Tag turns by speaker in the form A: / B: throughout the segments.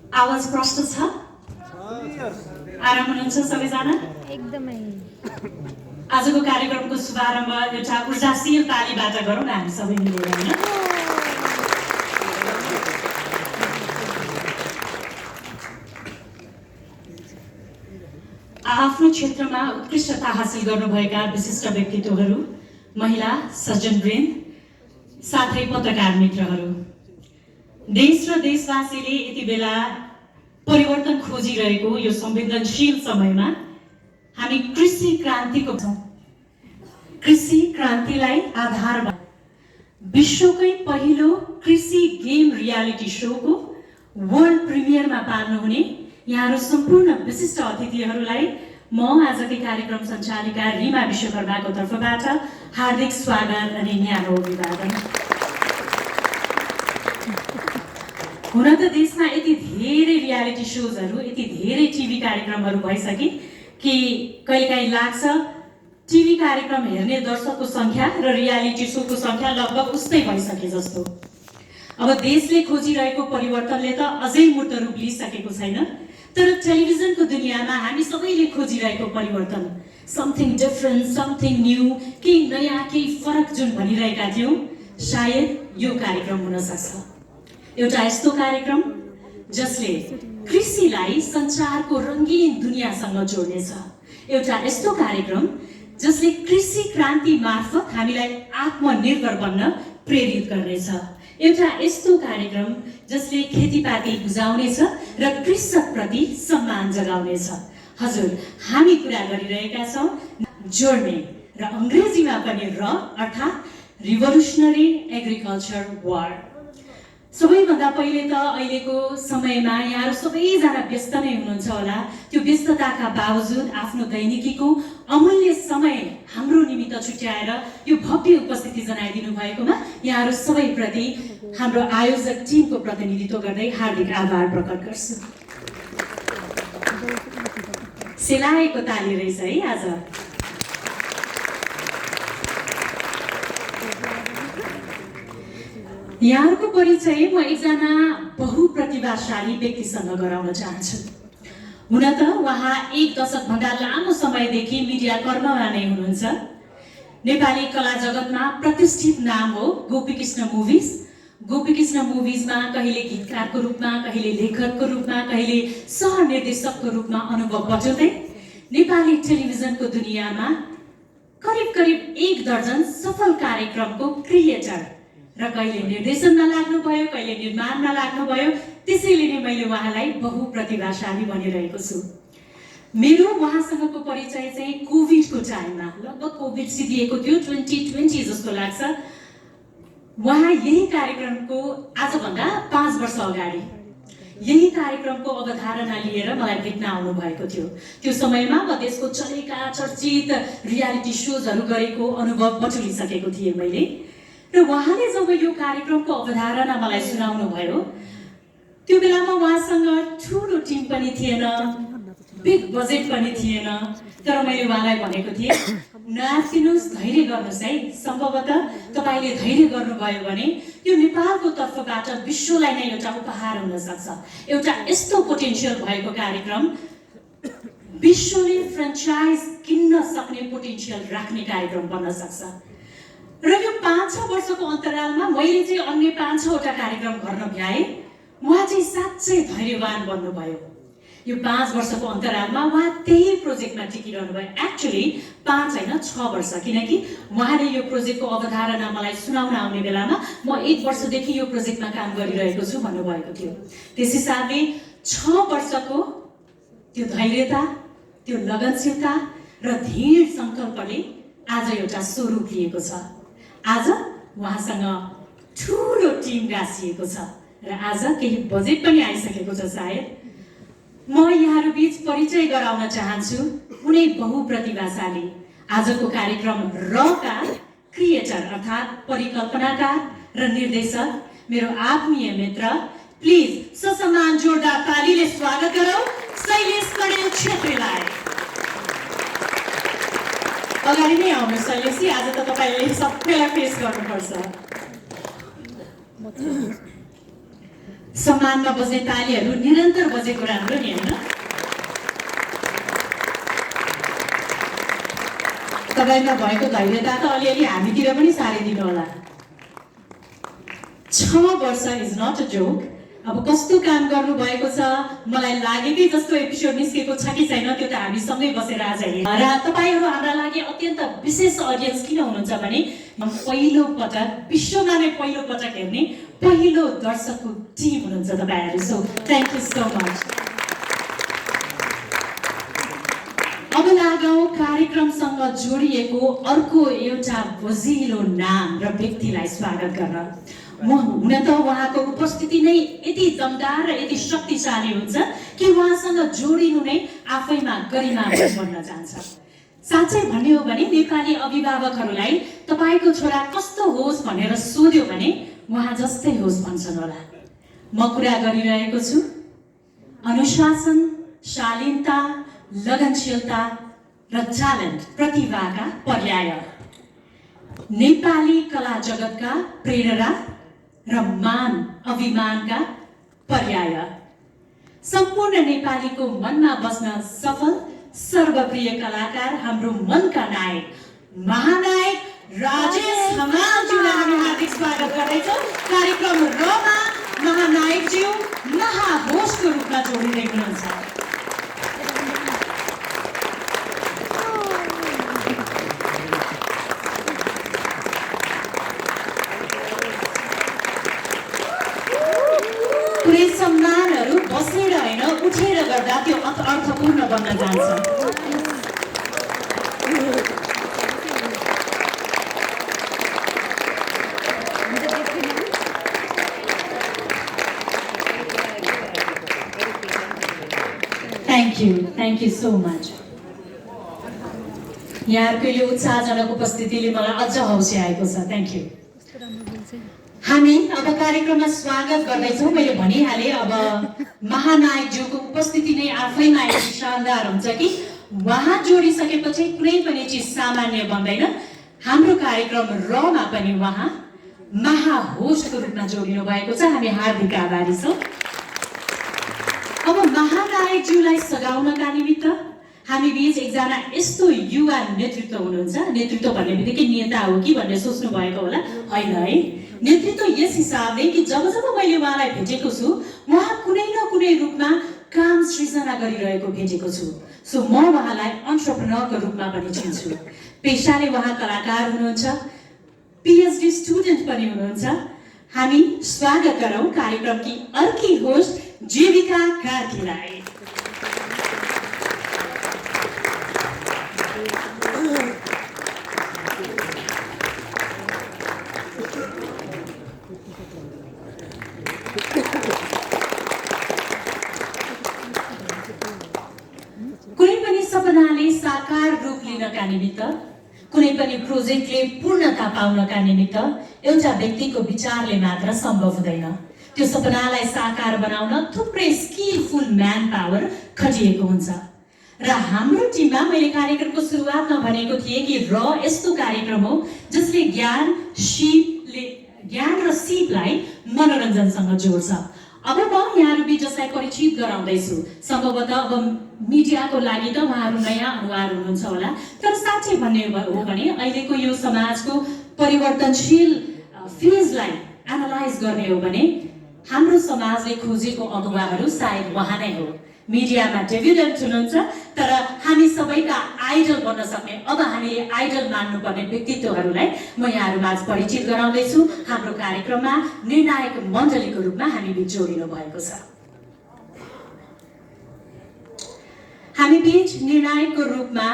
A: आवाज प्रष्ट छ? आराम हुनुहुन्छ सबैजना?
B: एकदमै
A: आजको कार्यक्रमको शुभारम्भ एउटा ऊर्जाशील तालीबाट गरौँ न हामी सबै मिलेर, हैन? आफ्नो क्षेत्रमा उत्कृष्टता हासिल गर्नुभएका विशिष्ट व्यक्तित्वहरू, महिला सज्जनवृन्द, साथै पत्रकार मित्रहरू, देश र देशवासीले यति बेला परिवर्तन खोजिरहेको यो संवेदनशील समयमा हामी कृषि क्रान्तिको कृषि क्रान्तिलाई आधारमा विश्वकै पहिलो कृषि गेम रियालिटी शोको वर्ल्ड प्रिमियरमा पाल्नुहुने यहाँहरू सम्पूर्ण विशिष्ट अतिथिहरूलाई म आजकै कार्यक्रम सञ्चालिका रिमा विश्वकर्माको तर्फबाट हार्दिक स्वागत अनि न्यानो अभिवादन। हुन त देशमा यति धेरै रियालिटी सोजहरू, यति धेरै टिभी कार्यक्रमहरू भइसके कि कहिलेकाहीँ लाग्छ टिभी कार्यक्रम हेर्ने दर्शकको सङ्ख्या र रियालिटी सोको सङ्ख्या लगभग उस्तै भइसके जस्तो। अब देशले खोजिरहेको परिवर्तनले त अझै मूर्त रूप लिइसकेको छैन, तर टेलिभिजनको दुनियाँमा हामी सबैले खोजिरहेको परिवर्तन, समथिङ डिफरेन्ट, समथिङ न्यू, केही नयाँ, केही फरक जुन भनिरहेका थियौँ, सायद यो कार्यक्रम हुन सक्छ। एउटा यस्तो कार्यक्रम जसले कृषिलाई संसारको रङ्गीन दुनियाँसँग जोड्नेछ। एउटा यस्तो कार्यक्रम जसले कृषि क्रान्ति मार्फत हामीलाई आत्मनिर्भर बन्न प्रेरित गर्नेछ। एउटा यस्तो कार्यक्रम जसले खेतीपाती बुझाउनेछ र कृषकप्रति सम्मान जगाउनेछ। हजुर, हामी कुरा गरिरहेका छौँ जोड्ने र अङ्ग्रेजीमा पनि र अर्थात् रिभोल्युसनरी एग्रिकल्चर वार। सबैभन्दा पहिले त अहिलेको समयमा यहाँहरू सबैजना व्यस्त नै हुनुहुन्छ होला। त्यो व्यस्तताका बावजुद आफ्नो दैनिकीको अमूल्य समय हाम्रो निमित्त छुट्याएर यो भव्य उपस्थिति जनाइदिनु भएकोमा यहाँहरू सबैप्रति हाम्रो आयोजक टिमको प्रतिनिधित्व गर्दै हार्दिक आभार प्रकट गर्छु। सेलाएको ताली रहेछ है आज। यहाँहरूको परिचय म एकजना बहुप्रतिभाशाली व्यक्तिसँग गराउन चाहन्छु। हुन त उहाँ एक दशकभन्दा लामो समयदेखि मिडिया कर्ममा नै हुनुहुन्छ। नेपाली कला जगतमा प्रतिष्ठित नाम हो गोपीकृष्ण मुभिज। गोपीकृष्ण मुभिजमा कहिले गीतकारको रूपमा, कहिले लेखकको रूपमा, कहिले सहनिर्देशकको रूपमा अनुभव बटुल्दै नेपाली टेलिभिजनको दुनियाँमा करिब करिब 1 दर्जन सफल कार्यक्रमको क्रिएटर र कहिले निर्देशनमा लाग्नुभयो, कहिले निर्माणमा लाग्नुभयो। त्यसैले नै मैले उहाँलाई बहुप्रतिभाशाली भनिरहेको छु। मेरो उहाँसँगको परिचय चाहिँ कोभिडको टाइममा, लगभग कोभिड सिद्धिएको थियो 2020 जस्तो लाग्छ। उहाँ यही कार्यक्रमको आजभन्दा 5 वर्ष अगाडि यही कार्यक्रमको अवधारणा लिएर मलाई भेट्न आउनु भएको थियो। त्यो समयमा म देशको चलेका चर्चित रियालिटी सोजहरू गरेको अनुभव बटुलिसकेको थिएँ मैले। र उहाँले जब यो कार्यक्रमको अवधारणा मलाई सुनाउनु भयो, त्यो बेलामा उहाँसँग ठुलो टिम पनि थिएन, बिग बजेट पनि थिएन, तर मैले उहाँलाई भनेको थिएँ नआत्तिनुहोस्, धैर्य गर्नुहोस् है। सम्भवतः तपाईँले धैर्य गर्नुभयो भने यो नेपालको तर्फबाट विश्वलाई नै एउटा उपहार हुन सक्छ। एउटा यस्तो पोटेन्सियल भएको कार्यक्रम, विश्वले फ्रेन्चाइज किन्न सक्ने पोटेन्सियल राख्ने कार्यक्रम बन्न सक्छ। र यो 5-6 वर्षको अन्तरालमा मैले चाहिँ अन्य 5-6वटा कार्यक्रम गर्न भ्याएँ। उहाँ चाहिँ साँच्चै धैर्यवान बन्नुभयो। यो 5 वर्षको अन्तरालमा उहाँ त्यही प्रोजेक्टमा टिकिरहनु भयो। एक्चुअली 5 होइन 6 वर्ष, किनकि उहाँले यो प्रोजेक्टको अवधारणा मलाई सुनाउन आउने बेलामा म 1 वर्षदेखि यो प्रोजेक्टमा काम गरिरहेको छु भन्नुभएको थियो। त्यस हिसाबले 6 वर्षको त्यो धैर्यता, त्यो लगनशीलता र दृढ सङ्कल्पले आज एउटा स्वरूप लिएको छ। आज उहाँसँग ठुलो टिम गाँसिएको छ र आज केही बजेट पनि आइसकेको छ। सायद म यहाँहरू बीच परिचय गराउन चाहन्छु कुनै बहुप्रतिभाशाली आजको कार्यक्रम रका क्रिएटर अर्थात् परिकल्पनाकार र निर्देशक मेरो आत्मीय मित्र, प्लिज ससम्मान जोरदार तालीले स्वागत गरौँ शैलेश कणेल छेत्रीलाई। अगाडि नै आउनुहोस् शैलेशजी, आज त तपाईँले सबैलाई फेस गर्नुपर्छ। सम्मानमा बज्ने तालीहरू निरन्तर बजेको राम्रो नि होइन? तपाईँमा भएको धैर्यता त अलिअलि हामीतिर पनि सारिदिनु होला। 6 वर्ष इज नट अ जोक। अब कस्तो काम गर्नु भएको छ, मलाई लागेकै जस्तो एपिसोड निस्केको छ कि छैन त्यो त हामी सँगै बसेर आज हेर्ने। र तपाईँहरू हाम्रा लागि अत्यन्त विशेष अडियन्स किन हुनुहुन्छ भने पहिलो पटक विश्वमा नै पहिलो पटक हेर्ने पहिलो दर्शकको टिम हुनुहुन्छ तपाईँहरू। So thank you so much. अब लागौँ कार्यक्रमसँग जोडिएको अर्को एउटा बजिलो नाम र व्यक्तिलाई स्वागत गर्न। हुन त उहाँको उपस्थिति नै यति दमदार र यति शक्तिशाली हुन्छ कि उहाँसँग जोडिनु नै आफैमा गरिमा बन्न जान्छ। साँच्चै भन्ने हो भने नेपाली अभिभावकहरूलाई तपाईँको छोरा कस्तो होस् भनेर सोध्यो भने उहाँ जस्तै होस् भन्छन् होला। म कुरा गरिरहेको छु अनुशासन, शालीनता, लगनशीलता र ट्यालेन्ट प्रतिभाका पर्याय, नेपाली कला जगतका प्रेरणा र मान अभिमानका पर्याय, सम्पूर्ण नेपालीको मनमा बस्न सफल सर्वप्रिय कलाकार, हाम्रो मनका नायक महानायक राजेश हमालज्यूलाई हामी हार्दिक स्वागत गर्दैछौँ। कार्यक्रम रमा महानायकज्यू महाहोस्टको रूपमा जोडिँदै हुनुहुन्छ। कुनै सम्मानहरू बसेर होइन उठेर गर्दा त्यो अर्थपूर्ण बन्न जान्छ। Thank you so much. यहाँहरूको यो उत्साहजनक उपस्थितिले मलाई अझ हौस्याएको छ। Thank you. हामी अब कार्यक्रममा स्वागत गर्दैछौँ। मैले भनिहालेँ अब महानायकज्यूको उपस्थिति नै आफैमा यति शानदार हुन्छ कि उहाँ जोडिसकेपछि कुनै पनि चिज सामान्य बन्दैन। हाम्रो कार्यक्रम रमा पनि उहाँ महाहोस्टको रूपमा जोडिनु भएको छ। हामी हार्दिक आभारी छौँ। अब महानायकज्यूलाई सघाउनका निमित्त हामी बीच एकजना यस्तो युवा नेतृत्व हुनुहुन्छ। नेतृत्व भन्ने बित्तिकै नेता हो कि भन्ने सोच्नु भएको होला, होइन है। नेतृत्व यस हिसाबले कि जब जब मैले उहाँलाई भेटेको छु उहाँ कुनै न कुनै रूपमा काम सृजना गरिरहेको भेटेको छु। सो म उहाँलाई एन्टरप्रेन्योरको रूपमा पनि चिन्छु। पेशाले उहाँ कलाकार हुनुहुन्छ, पिएचडी स्टुडेन्ट पनि हुनुहुन्छ। हामी स्वागत गरौँ कार्यक्रमकी अर्की होस्ट जीविका कार्कीलाई। कुनै पनि सपनाले साकार रूप लिनका निमित्त, कुनै पनि प्रोजेक्टले पूर्णता पाउनका निमित्त एउटा व्यक्तिको विचारले मात्र सम्भव हुँदैन। त्यो सपनालाई साकार बनाउन थुप्रै स्किलफुल म्यान पावर खटिएको हुन्छ। र हाम्रो टिममा मैले कार्यक्रमको सुरुवातमा भनेको थिएँ कि यस्तो कार्यक्रम हो जसले ज्ञान र सिपलाई मनोरञ्जनसँग जोड्छ। अब म यहाँहरू बिच जसलाई परिचित गराउँदैछु। सम्भवतः अब मिडियाको लागि त उहाँहरू नयाँ अनुहार हुनुहुन्छ होला, तर साँच्चै भन्ने हो भने अहिलेको यो समाजको परिवर्तनशील फेजलाई एनालाइज गर्ने हो भने हाम्रो समाजले खोजेको अगुवाहरू सायद उहाँ नै हो। मिडियामा डेब्युटेन्ट हुनुहुन्छ, तर हामी सबैका आइडल बन्न सक्ने, अब हामीले आइडल मान्नुपर्ने व्यक्तित्वहरूलाई म यहाँहरूमाझ परिचित गराउँदैछु। हाम्रो कार्यक्रममा निर्णायक मण्डलीको रूपमा हामी बीच जोडिनु भएको छ। हामी बीच निर्णायकको रूपमा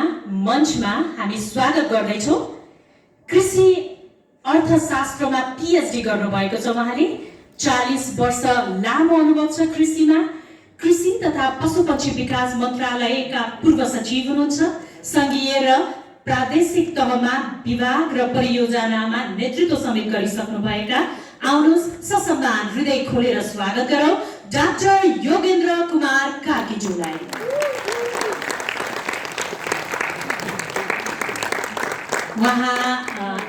A: मञ्चमा हामी स्वागत गर्दैछौँ। कृषि अर्थशास्त्रमा पिएचडी गर्नुभएको छ उहाँले। 40 वर्ष लामो अनुभव छ कृषिमा। कृषि तथा पशुपक्षी विकास मन्त्रालयका पूर्व सचिव हुनुहुन्छ। सङ्घीय र प्रादेशिक तहमा विभाग र परियोजनामा नेतृत्व समेत गरिसक्नुभएका, आउनुहोस् ससम्मान हृदय खोलेर स्वागत गरौँ डाक्टर योगेन्द्र कुमार कार्कीज्यूलाई। उहाँ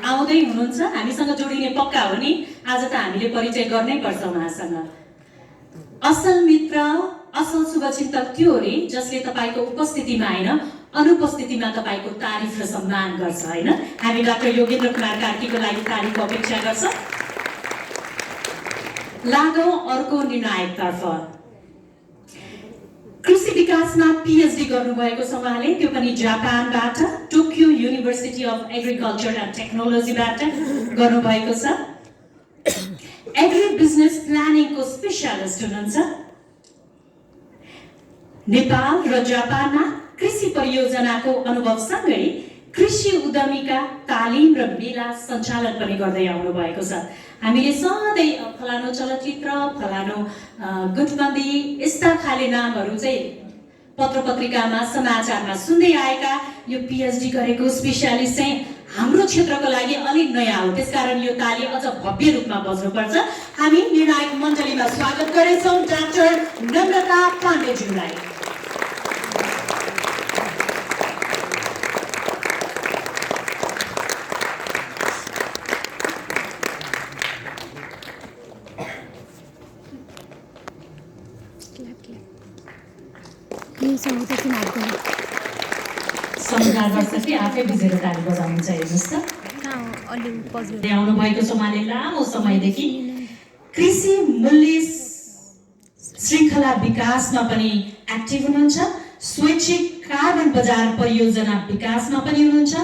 A: आउँदै हुनुहुन्छ, हामीसँग जोडिने पक्का हो नि। आज त हामीले परिचय गर्नै पर्छ उहाँसँग। असल मित्र, असल शुभचिन्तक त्यो हो रे जसले तपाईँको उपस्थितिमा होइन अनुपस्थितिमा तपाईँको तारिफ र सम्मान गर्छ होइन। हामी डाक्टर योगेन्द्र कुमार कार्कीको लागि तारिफको अपेक्षा गर्छ। लागौँ अर्को निर्णायकतर्फ। कृषि विकासमा पिएचडी गर्नुभएको छ उहाँले, त्यो पनि जापानबाट Tokyo university of agriculture and टेक्नोलोजीबाट गर्नुभएको छ। एग्री बिजनेस प्लानिङको स्पेसियालिस्ट हुनुहुन्छ। नेपाल र जापानमा कृषि परियोजनाको अनुभवसँगै कृषि उद्यमीका तालिम र मेला सञ्चालन पनि गर्दै आउनु भएको छ। हामीले सधैँ फलानु चलचित्र, फलानु गुटबन्दी यस्ता खाले नामहरू चाहिँ पत्र पत्रिकामा समाचारमा सुन्दै आएका, यो पिएचडी गरेको स्पेसियालिस्ट चाहिँ हाम्रो क्षेत्रको लागि अलिक नयाँ हो। त्यसकारण यो ताली अझ भव्य रूपमा बज्नुपर्छ। हामी निर्णायक मण्डलीमा स्वागत गरेछौँ डाक्टर नम्रता पाण्डेज्यूलाई। समुदाय वर्षले आफै बुझेर ताली बजाउनुहुन्छ हेर्नुहोस् त। आउनु भएको छ उहाँले लामो समयदेखि कृषि मूल्य श्रृङ्खला विकासमा पनि एक्टिभ हुनुहुन्छ। स्वैच्छिक कार्बन बजार परियोजना विकासमा पनि हुनुहुन्छ।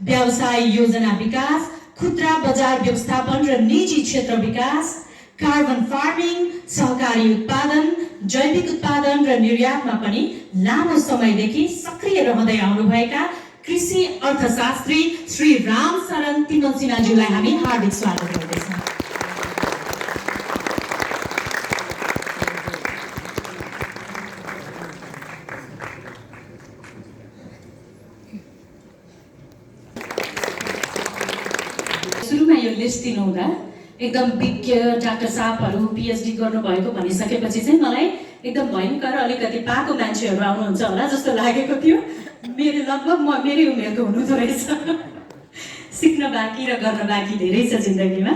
A: व्यवसाय योजना विकास, खुद्रा बजार व्यवस्थापन र निजी क्षेत्र विकास, कार्बन फार्मिङ, सहकारी उत्पादन, जैविक उत्पादन र निर्यातमा पनि लामो समयदेखि सक्रिय रहँदै आउनुभएका कृषि अर्थशास्त्री श्री राम शरण तिमल सिन्हाज्यूलाई हामी हार्दिक स्वागत गर्दछौँ। सुरुमा यो लिस्ट दिनुहुँदा एकदम विज्ञ डाक्टर साहबहरू पिएचडी गर्नुभएको भनिसकेपछि चाहिँ मलाई एकदम भयङ्कर अलिकति पाको मान्छेहरू आउनुहुन्छ होला जस्तो लागेको थियो। मेरो लगभग मेरै उमेरको हुनुहुँदो रहेछ। सिक्न बाँकी र गर्न बाँकी धेरै छ जिन्दगीमा।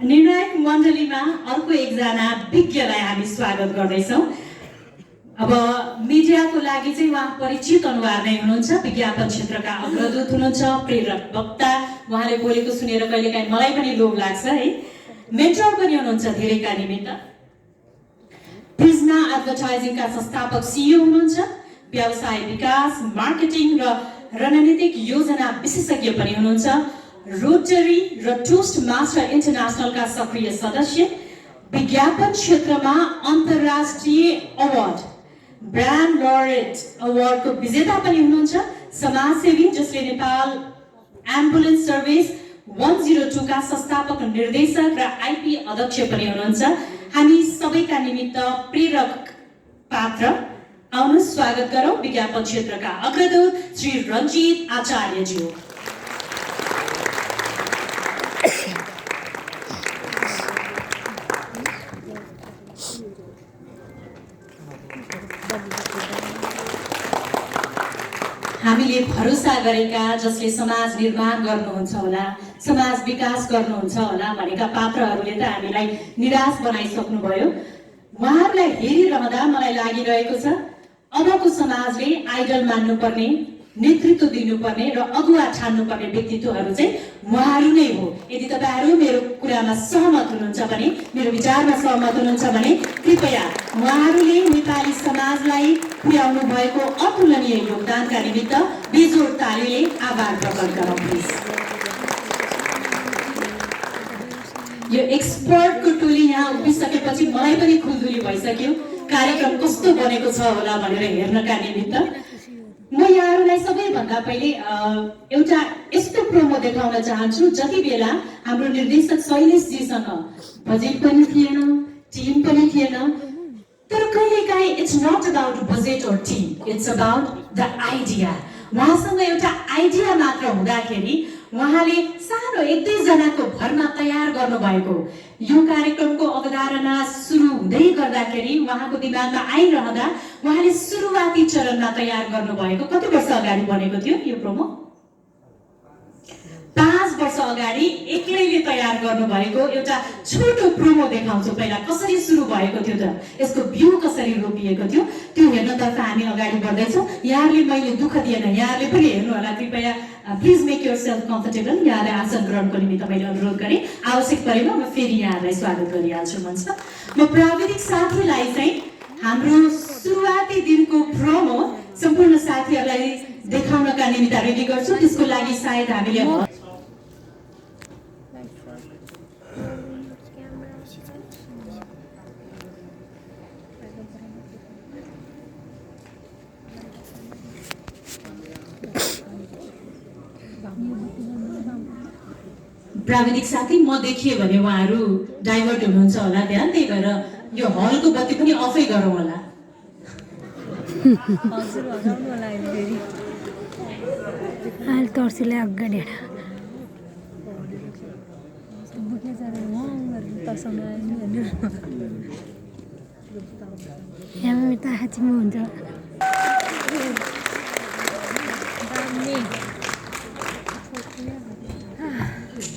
A: निर्णायक मण्डलीमा अर्को एकजना विज्ञलाई हामी स्वागत गर्दैछौँ। अब मिडियाको लागि चाहिँ उहाँ परिचित अनुहार नै हुनुहुन्छ। विज्ञापन क्षेत्रका अग्रदूत हुनुहुन्छ, प्रेरक वक्ता। उहाँले बोलेको सुनेर कहिलेकाहीँ मलाई पनि लोभ लाग्छ है। मेन्टर पनि हुनुहुन्छ धेरैका निमित्त। प्रिज्मा एडभर्टाइजिङका संस्थापक सिइओ हुनुहुन्छ। व्यवसाय विकास, मार्केटिङ र रणनीतिक योजना विशेषज्ञ पनि हुनुहुन्छ। रोटरी र टोस्ट मास्टर इन्टरनेसनलका सक्रिय सदस्य। विज्ञापन क्षेत्रमा अन्तर्राष्ट्रिय अवार्ड, ब्रान्ड लरेट अवार्डको विजेता पनि हुनुहुन्छ। समाजसेवी जसले नेपाल एम्बुलेन्स सर्भिस 102 का संस्थापक निर्देशक र आइपी अध्यक्ष पनि हुनुहुन्छ। हामी सबैका निमित्त प्रेरक पात्र। आउनुहोस् स्वागत गरौँ विज्ञापन क्षेत्रका अग्रदूत श्री रञ्जित आचार्यज्यू। हामीले भरोसा गरेका, जसले समाज निर्माण गर्नुहुन्छ होला, समाज विकास गर्नुहुन्छ होला भनेका पात्रहरूले त हामीलाई निराश बनाइसक्नुभयो। उहाँहरूलाई हेरिरहँदा मलाई लागिरहेको छ अबको समाजले आइडल मान्नुपर्ने, नेतृत्व दिनुपर्ने र अगुवा ठान्नुपर्ने व्यक्तित्वहरू चाहिँ उहाँहरू नै हो। यदि तपाईँहरू मेरो कुरामा सहमत हुनुहुन्छ भने, मेरो विचारमा सहमत हुनुहुन्छ भने कृपया उहाँहरूले नेपाली समाजलाई पुर्याउनु भएको अतुलनीय योगदानका निमित्त बेजोड तालीले आभार प्रकट गरौँ प्लिज। यो एक्सपर्टको टोली यहाँ उभिसकेपछि मलाई पनि खुल्दुली भइसक्यो कार्यक्रम कस्तो बनेको छ होला भनेर हेर्नका निमित्त। म यहाँहरूलाई सबैभन्दा पहिले एउटा यस्तो प्रोमो देखाउन चाहन्छु। जति बेला हाम्रो निर्देशक शैलेशजीसँग बजेट पनि थिएन, टिम पनि थिएन, तर कहिलेकाहीँ इट्स नट अबाउट बजेट और team, it's about the idea. उहाँसँग एउटा आइडिया मात्र हुँदाखेरि उहाँले सानो 1-2 जनाको भरमा तयार गर्नुभएको यो कार्यक्रमको अवधारणा सुरु हुँदै गर्दाखेरि उहाँको दिमागमा आइरहँदा उहाँले सुरुवाती चरणमा तयार गर्नुभएको कति वर्ष अगाडि बनेको थियो यो प्रोमो? 5 वर्ष अगाडि एक्लैले तयार गर्नुभएको एउटा छोटो प्रोमो देखाउँछु। पहिला कसरी सुरु भएको थियो त, यसको भ्यू कसरी रोपिएको थियो, त्यो हेर्नतर्फ हामी अगाडि बढ्दैछौँ। यहाँहरूले मैले दुःख दिएन, यहाँहरूले पनि हेर्नु होला। कृपया please make your self comfortable. यहाँलाई आसन ग्रहणको निमित्त मैले अनुरोध गरेँ। आवश्यक परेमा म फेरि यहाँलाई स्वागत गरिहाल्छु मञ्चमा। म प्राविधिक साथीलाई चाहिँ हाम्रो सुरुवाती दिनको प्रोमो सम्पूर्ण साथीहरूलाई देखाउनका निमित्त रेडी गर्छु। त्यसको लागि सायद हामीले प्राविधिक साथी म देखिए भने उहाँहरू डाइभर्ट हुनुहुन्छ होला त्यहाँ, त्यही भएर यो हलको बत्ती पनि अफै गरौँ होला।
B: तर्सीले अगाडि हुन्छ।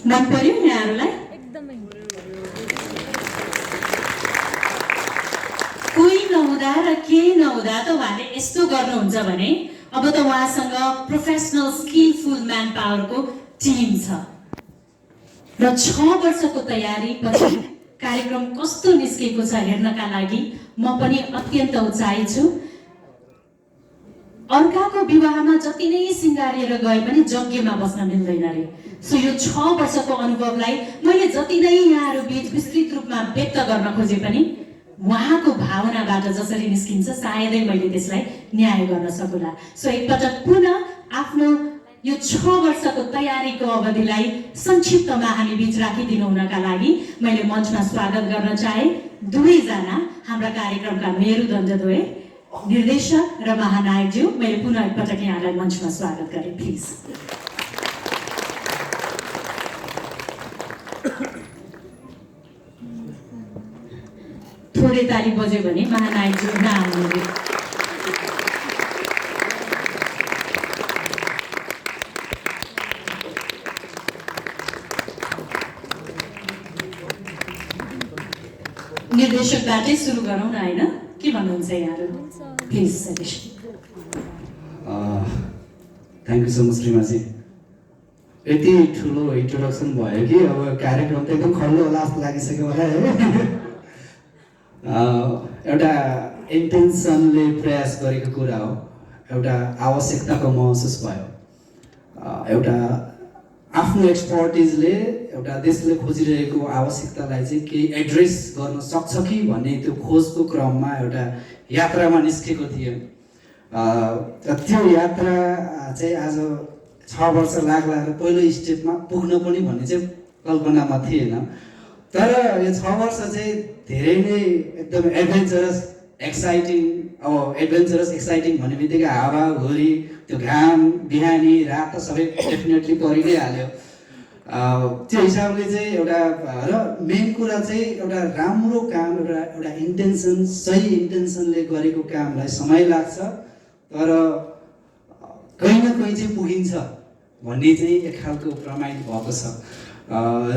A: मन पर्यो यहाँहरूलाई? कोही नहुँदा र केही नहुँदा त उहाँले यस्तो गर्नुहुन्छ भने अब त उहाँसँग प्रोफेसनल स्किलफुल म्यान पावरको टिम छ र 6 वर्षको तयारी पछि कार्यक्रम कस्तो निस्केको छ हेर्नका लागि म पनि अत्यन्त उत्साहित छु। अर्काको विवाहमा जति नै सिँगारिएर गए पनि यज्ञमा बस्न मिल्दैन रे। सो यो 6 वर्षको अनुभवलाई मैले जति नै यहाँहरू बीच विस्तृत रूपमा व्यक्त गर्न खोजे पनि उहाँको भावनाबाट जसरी निस्किन्छ सायदै मैले त्यसलाई न्याय गर्न सकुला। सो एकपटक पुनः आफ्नो यो 6 वर्षको तयारीको अवधिलाई संक्षिप्तमा हामी बीच राखिदिनु हुनका लागि मैले मञ्चमा स्वागत गर्न चाहे दुवैजना हाम्रा कार्यक्रमका मेरुदण्डद्वय निर्देशक र महानायकज्यू। मैले पुनः एकपटक यहाँलाई मञ्चमा स्वागत गरेँ। प्लिज थोरै ताली बज्यो भने महानायकज्यू नआउनु। निर्देशकबाटै सुरु गरौँ न, होइन? के भन्नुहुन्छ यहाँहरू? प्लिज सजेश।
C: थ्याङ्क यू सो मच श्रीमाजी। यति ठुलो इन्ट्रोडक्सन भयो कि अब कार्यक्रम त एकदम खल्लो होला जस्तो लागिसक्यो मलाई है। एउटा इन्टेन्सनले प्रयास गरेको कुरा हो, एउटा आवश्यकताको महसुस भयो, एउटा आफ्नो एक्सपर्टिजले एउटा देशले खोजिरहेको आवश्यकतालाई चाहिँ केही एड्रेस गर्न सक्छ कि भन्ने त्यो खोजको क्रममा एउटा यात्रामा निस्केको थियो। त्यो यात्रा चाहिँ आज 6 वर्ष लाग्ला र पहिलो स्टेपमा पुग्न पनि भन्ने चाहिँ कल्पनामा थिएन। तर यो 6 वर्ष चाहिँ धेरै नै एकदम एडभेन्चरस एक्साइटिङ। अब एडभेन्चरस एक्साइटिङ भन्ने बित्तिकै हावाहुरी, त्यो घाम, बिहानी रात त सबै डेफिनेटली परि नै हाल्यो। त्यो हिसाबले चाहिँ एउटा र मेन कुरा चाहिँ एउटा राम्रो काम, एउटा इन्टेन्सन, सही इन्टेन्सनले गरेको कामलाई समय लाग्छ तर कहीँ न कहीँ चाहिँ पुगिन्छ भन्ने चाहिँ एक खालको प्रमाणित भएको छ।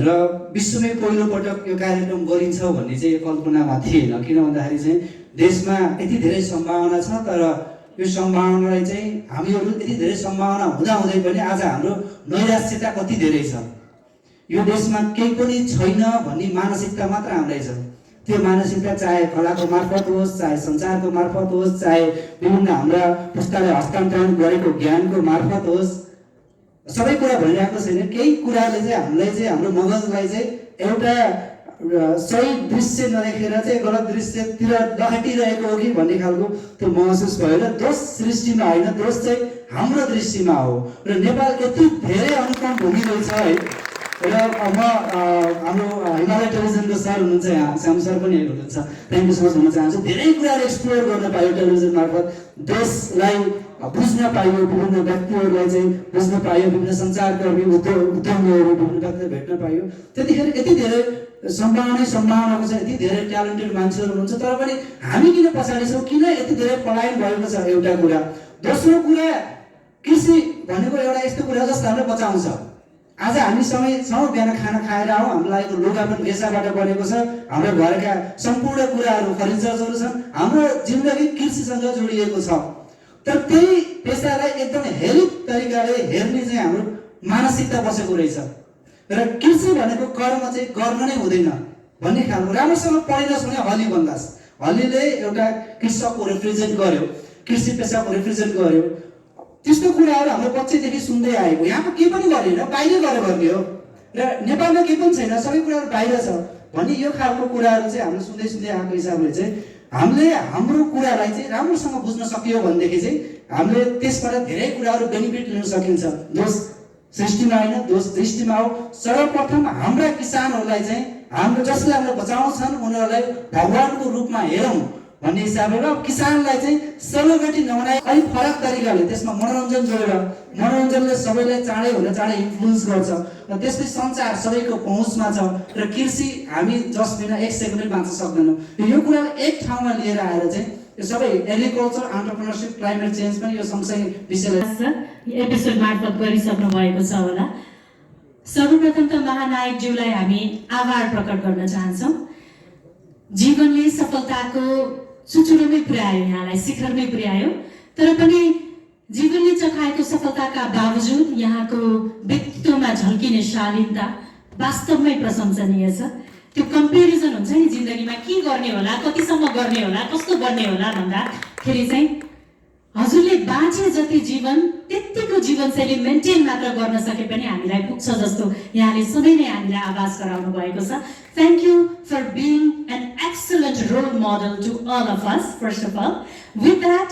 C: र विश्वमै पहिलोपटक यो कार्यक्रम गरिन्छ भन्ने चाहिँ कल्पनामा थिएन, किन भन्दाखेरि चाहिँ देशमा यति धेरै सम्भावना छ तर यो सम्भावनालाई चाहिँ हामीहरू यति धेरै सम्भावना हुँदाहुँदै पनि आज हाम्रो नैराश्यता कति धेरै छ। यो देशमा केही पनि छैन भन्ने मानसिकता मात्र हाम्रै छ। त्यो मानसिकता चाहे कलाको मार्फत होस्, चाहे सञ्चारको मार्फत होस्, चाहे विभिन्न हाम्रा पुस्ताले हस्तान्तरण गरेको ज्ञानको मार्फत होस्, सबै कुरा भनिरहेको छैन। केही कुराले चाहिँ हामीलाई चाहिँ हाम्रो मगजलाई चाहिँ एउटा सही दृश्य नदेखेर चाहिँ गलत दृश्यतिर लखेटिरहेको हो कि भन्ने खालको त्यो महसुस भयो। र दोष सृष्टिमा होइन, दोष चाहिँ हाम्रो दृष्टिमा हो। र नेपाल यति धेरै अनुपम भोगिरहेछ है। र म हाम्रो हिमालय टेलिभिजनको सर हुनुहुन्छ, यहाँ श्याम सर पनि हुनुहुन्छ, थ्याङ्क यू सो मच भन्न चाहन्छु। धेरै कुराहरू एक्सप्लोर गर्न पायो टेलिभिजन मार्फत, देशलाई बुझ्न पाइयो, विभिन्न व्यक्तिहरूलाई चाहिँ बुझ्न पाइयो, विभिन्न सञ्चारकर्मी, उद्यमीहरू विभिन्न व्यक्तिहरू भेट्न पाइयो। त्यतिखेर यति धेरै सम्भावनाको छ, यति धेरै ट्यालेन्टेड मान्छेहरू हुनुहुन्छ, तर पनि हामी किन पछाडि छौँ, किन यति धेरै पलायन भएको छ, एउटा कुरा। दोस्रो कुरा, कृषि भनेको एउटा यस्तो कुरा जसले हामीलाई बचाउँछ। आज हामीसँगै छौँ, बिहान खाना खाएर आऊ, हाम्रो लागेको लुगा पनि भेसाबाट बनेको छ, हाम्रो घरका सम्पूर्ण कुराहरू फर्निचर्सहरू छन्, हाम्रो जिन्दगी कृषिसँग जोडिएको छ। तर त्यही पेसालाई एकदम हेलिक तरिकाले हेर्ने चाहिँ हाम्रो मानसिकता बसेको रहेछ र कृषि भनेको कर्म चाहिँ गर्न नै हुँदैन भन्ने खालको। राम्रोसँग पढिनुहोस् भने हली भन्दास, हलीले एउटा कृषकको रिप्रेजेन्ट गर्यो, कृषि पेसाको रिप्रेजेन्ट गर्यो। त्यस्तो कुराहरू हाम्रो बच्चैदेखि सुन्दै आएको, यहाँको केही पनि गरेन, बाहिर गएर गर्ने हो र नेपालमा केही पनि छैन, सबै कुराहरू बाहिर छ भन्ने यो खालको कुराहरू चाहिँ हामीले सुन्दै सुन्दै आएको हिसाबले चाहिँ हामीले हाम्रो कुरालाई चाहिँ राम्रोसँग बुझ्न सकियो भनेदेखि चाहिँ हामीले त्यसबाट धेरै कुराहरू बेनिफिट लिन सकिन्छ। दोष सृष्टिमा होइन, दोष दृष्टिमा हो। सर्वप्रथम हाम्रा किसानहरूलाई चाहिँ हाम्रो जसले हामीलाई बचाउँछन् उनीहरूलाई भगवानको रूपमा हेरौँ भन्ने हिसाबले र किसानलाई चाहिँ सेलिब्रेटी नबनाई अलिक फरक तरिकाले त्यसमा मनोरञ्जन जोडेर, मनोरञ्जनले सबैलाई चाँडै भन्दा चाँडै इन्फ्लुएन्स गर्छ र त्यसपछि सञ्चार सबैको पहुँचमा छ र कृषि हामी जस बिना एक सेकेन्ड पनि बाँच्न सक्दैनौँ। यो कुरालाई एक ठाउँमा लिएर आएर चाहिँ यो सबै एग्रिकल्चर, एन्टरप्रेन्योरसिप, क्लाइमेट चेन्ज पनि यो सँगसँगै विषयलाई
A: एपिसोड मार्फत गरिसक्नु भएको छ होला। सर्वप्रथम त महानायकज्यूलाई हामी आभार प्रकट गर्न चाहन्छौँ। जीवनले सफलताको चुचुरोमै पुर्यायो, यहाँलाई शिखरमै पुर्यायो, तर पनि जीवनले चखाएको सफलताका बावजुद यहाँको व्यक्तित्वमा झल्किने शालीनता वास्तवमै प्रशंसनीय छ। त्यो कम्पेरिजन हुन्छ नि जिन्दगीमा, के गर्ने होला, कतिसम्म गर्ने होला, कस्तो बन्ने होला भन्दाखेरि चाहिँ हजुरले बाँचे जति जीवन त्यत्तिको जीवनशैली मेन्टेन मात्र गर्न सके पनि हामीलाई पुग्छ जस्तो यहाँले सधैँ नै हामीलाई आभास गराउनु भएको छ। Thank you for being an excellent role model to all of us first of all. With that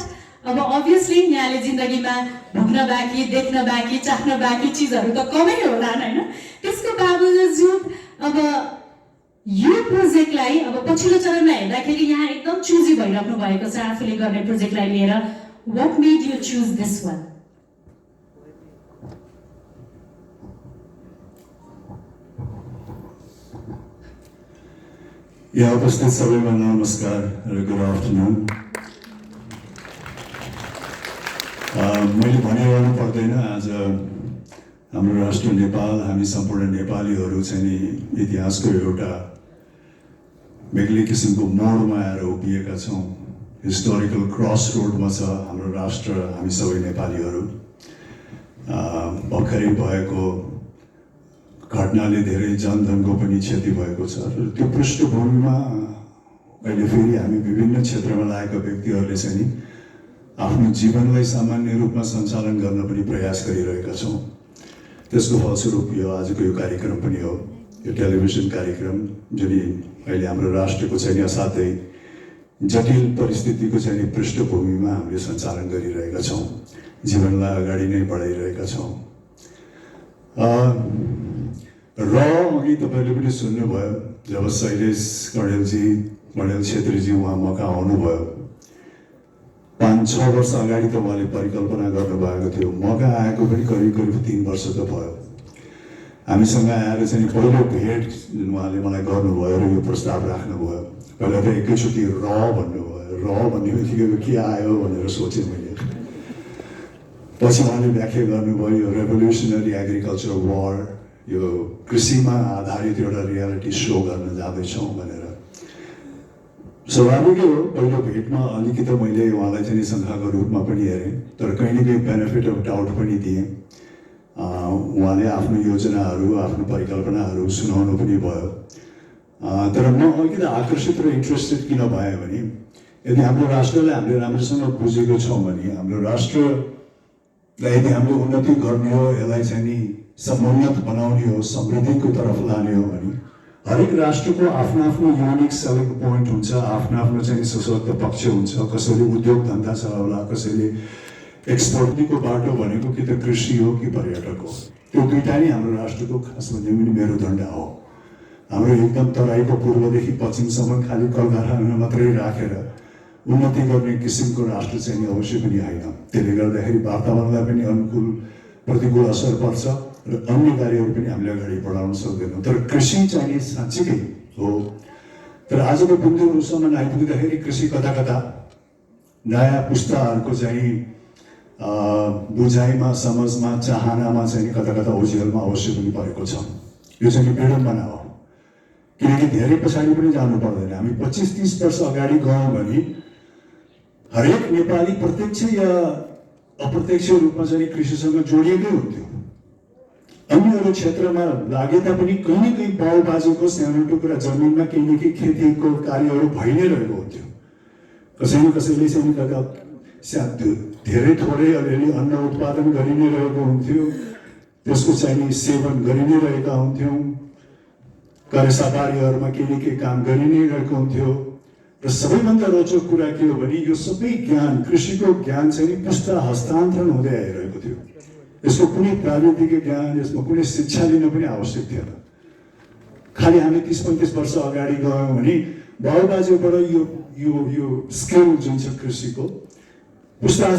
A: अब अभियसली यहाँले जिन्दगीमा भोग्न बाँकी, देख्न बाँकी, चाख्न बाँकी चिजहरू त कमै होला होइन। त्यसको बावजुद अब यो प्रोजेक्टलाई अब पछिल्लो चरणमा हेर्दाखेरि यहाँ एकदम चुजी भइराख्नु भएको छ आफूले गर्ने प्रोजेक्टलाई लिएर। What made you choose this one?
D: यहाँ उपस्थित सबैलाई नमस्कार र गुड आफ्टरनुन। मैले भनिरहनु पर्दैन, आज हाम्रो राष्ट्र नेपाल, हामी सम्पूर्ण नेपालीहरू चाहिँ नि इतिहासको एउटा बेग्लै किसिमको मोडमा आएर उभिएका छौँ। हिस्टोरिकल क्रस रोडमा छ हाम्रो राष्ट्र, हामी सबै नेपालीहरू। भर्खरै भएको घटनाले धेरै जनधनको पनि क्षति भएको छ र त्यो पृष्ठभूमिमा अहिले फेरि हामी विभिन्न क्षेत्रमा लागेका व्यक्तिहरूले चाहिँ नि आफ्नो जीवनलाई सामान्य रूपमा सञ्चालन गर्न पनि प्रयास गरिरहेका छौँ। त्यसको फलस्वरूप यो आजको यो कार्यक्रम पनि हो, यो टेलिभिजन कार्यक्रम जुन अहिले हाम्रो राष्ट्रको चाहिँ असाध्यै जटिल परिस्थितिको चाहिँ पृष्ठभूमिमा हामीले सञ्चालन गरिरहेका छौँ, जीवनलाई अगाडि नै बढाइरहेका छौँ। र अघि तपाईँले पनि सुन्नुभयो, जब शैलेश कणेल छेत्रीजी उहाँ मका आउनुभयो, 5-6 वर्ष अगाडि त उहाँले परिकल्पना गर्नुभएको थियो। मका आएको पनि करिब 3 वर्ष त भयो। हामीसँग आएर चाहिँ पहिलो भेट उहाँले मलाई गर्नुभयो र यो प्रस्ताव राख्नुभयो। पहिला त एकैचोटि भन्नुभयो, भन्ने बित्तिकै के आयो भनेर सोचेँ मैले। पछि उहाँले व्याख्या गर्नुभयो यो रेभोल्युसनरी एग्रिकल्चर वार, यो कृषिमा आधारित एउटा रियालिटी सो गर्न जाँदैछौँ भनेर। स्वाभाविकै हो, पहिलो भेटमा अलिकति मैले उहाँलाई चाहिँ शङ्काको रूपमा पनि हेरेँ, तर कहीँ न कहीँ बेनिफिट अफ डाउट पनि दिएँ। उहाँले आफ्नो योजनाहरू, आफ्नो परिकल्पनाहरू सुनाउनु पनि भयो। तर म अलिकति आकर्षित र इन्ट्रेस्टेड किन भएँ भने यदि हाम्रो राष्ट्रलाई हामीले राम्रोसँग बुझेको छौँ भने, हाम्रो राष्ट्रलाई यदि हामीले उन्नति गर्ने हो, यसलाई चाहिँ नि समुन्नत बनाउने हो, समृद्धिको तर्फ लाने हो भने हरेक राष्ट्रको आफ्नो आफ्नो युनिक सेलिङ पोइन्ट हुन्छ, आफ्नो आफ्नो चाहिँ सशक्त पक्ष हुन्छ। कसैले उद्योग धन्दा छ होला, कसैले एक्सपोर्टको बाटो भनेको कि त कृषि हो कि पर्यटक हो। त्यो दुईटा नै हाम्रो राष्ट्रको खास भन्ने पनि मेरुदण्ड हो। हाम्रो एकदम तराईको पूर्वदेखि पश्चिमसम्म खालि कल कारखाना मात्रै राखेर उन्नति गर्ने किसिमको राष्ट्र चाहिँ नि अवश्य पनि होइन। त्यसले गर्दाखेरि वातावरणलाई पनि प्रतिकूल असर पर्छ र अन्य कार्यहरू पनि हामीले अगाडि बढाउन सक्दैनौँ। तर कृषि चाहिँ नि साँच्चीकै हो। तर आजको बिन्दुसम्म आइपुग्दाखेरि कृषि कता कता नयाँ पुस्ताहरूको चाहिँ बुझाइमा समझमा चाहनामा चाहिँ कता कता ओझेलमा अवश्य पनि परेको छ। यो चाहिँ विडम्बना हो, किनकि धेरै पछाडि पनि जानु पर्दैन। हामी 25-30 वर्ष अगाडि गयौँ भने हरेक नेपाली प्रत्यक्ष या अप्रत्यक्ष रूपमा चाहिँ कृषिसँग जोडिएकै हुन्थ्यो। अन्य अरू क्षेत्रमा लागे तापनि कहीँ न कहीँ बाउ बाजेको सानो टुक्रा जमिनमा केही न केही खेतीको कार्यहरू भइ नै रहेको हुन्थ्यो। कसै न कसैले चाहिँ धेरै थोरै अलिअलि अन्न उत्पादन गरि नै रहेको हुन्थ्यो, त्यसको चाहिँ सेवन गरि नै रहेका हुन्थ्यौँ। करेसाबारीहरूमा केही न केही काम गरि नै रहेको हुन्थ्यो। र सबैभन्दा रोचक कुरा के हो भने यो सबै ज्ञान, कृषिको ज्ञान चाहिँ पुस्ता हस्तान्तरण हुँदै आइरहेको थियो। यसको कुनै प्राविधिक ज्ञान, यसमा कुनै शिक्षा लिन पनि आवश्यक थिएन। खालि हामी 30-35 वर्ष अगाडि गयौँ भने बाउ बाजेबाट यो स्किल जुन छ कृषिको पुस्ता